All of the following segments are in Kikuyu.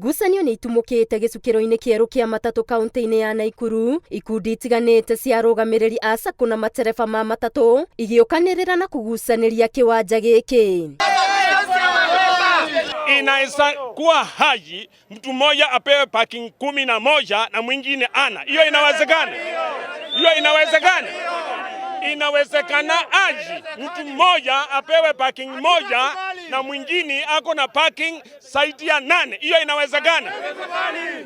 Ngucanio nĩ itumũkĩte gĩcukĩro-inĩ kĩerũ kĩa matatũ kaunti-inĩ ya Naikuru, ikundi itiganĩte cia arũgamĩrĩri a sacco na matereba ma matatũ igĩũkanĩrĩra na kũgucanĩria kĩwanja gĩkĩ. Inaweza kuwa haji mtu mmoja apewe parking 11 na mwingine ana. Hiyo inawezekana? Hiyo inawezekana? Inawezekana aji mtu mmoja apewe parking moja na mwingine ako na parking zaidi ya nane? Hiyo inawezekana?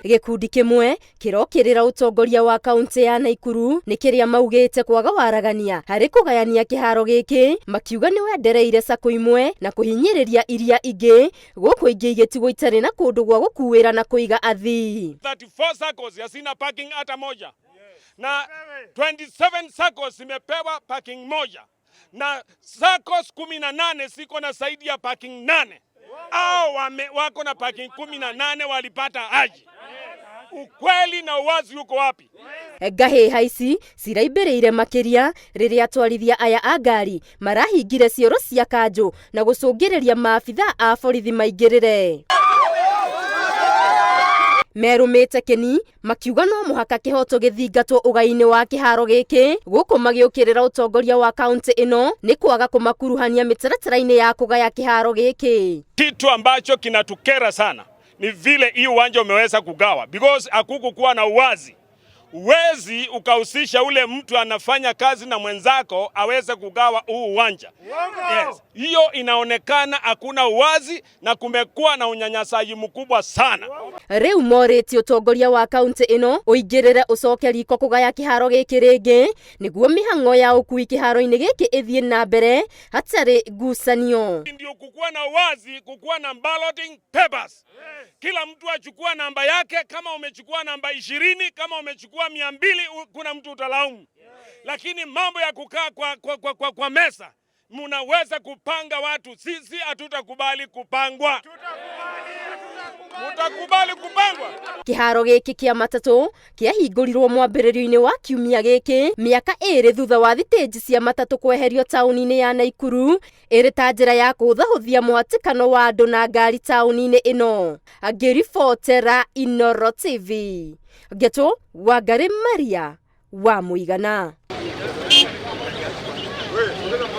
Gĩkundi kĩmwe kĩrokĩrĩra ũtongoria wa kaunti ya Naikuru nĩ kĩrĩa maugĩte kwaga waragania harĩ kũgayania kĩharo gĩkĩ, makiuga nĩ wendereire sacco imwe na kũhinyĩrĩria iria ingĩ, gũkũ ingĩ igĩtigwo itarĩ na kũndũ gwa gũkuĩra na kũiga athii. 34 SACCOs hazina parking hata moja na 27 SACCOs zimepewa parking moja na SACCOs 18 ziko na zaidi ya parking nane. Au wako na parking 18 walipata aje? Ukweli na uwazi uko wapi? Ngahĩha ici ciraimbĩrĩire makĩria rĩrĩa atwarithia aya a ngari marahingire cioro cia kanjũ na gũcũngĩrĩria maabitha a borithi maingĩrĩre. Merũmĩte kĩni makiuga no mũhaka kĩhoto gĩthingatwo ũgai-inĩ wa kĩharo gĩkĩ, gũkũ magĩũkĩrĩra ũtongoria wa kaunti ĩno nĩ kwaga kũmakuruhania mĩtaratara-inĩ ya kũgaya kĩharo gĩkĩ. Kitu ambacho kinatukera sana ni vile hii uwanja umeweza kugawa because hakukukuwa na uwazi. Uwezi ukahusisha ule mtu anafanya kazi na mwenzako aweze kugawa huu uwanja. Yes. Hiyo inaonekana hakuna uwazi na kumekuwa na unyanyasaji mkubwa sana. Rĩu morĩtie ũtongoria wa kaunti ĩno ũingĩrĩre, ũcoke riko kũgaya kĩharo gĩkĩ rĩngĩ nĩguo mĩhang'o ya ũkui kĩharo-inĩ gĩkĩ ĩthiĩ na mbere hatarĩ ngucanio. Ndio kukuwa na uwazi, kukuwa na balloting papers. Kila mtu achukua namba yake. Kama umechukua namba 20, kama umechukua 200, kuna mtu utalaumu. Lakini mambo ya kukaa kwa meza, munaweza kupanga watu. Sisi hatutakubali kupangwa. Mutakubali kupangwa? Kĩharo gĩkĩ kĩa matatũ kĩahingũrirwo mwambĩrĩrio-inĩ wa kiumia gĩkĩ, mĩaka 2 thutha wa thitĩnji cia matatũ kweherio taũni-inĩ ya Naikuru ĩrĩ ta njĩra ya kũhũthahũthia mũhatĩkano wa andũ na ngari taũni-inĩ ĩno. Ngĩribotera Inooro TV, Ngeto Wangari Maria wa Mũigana.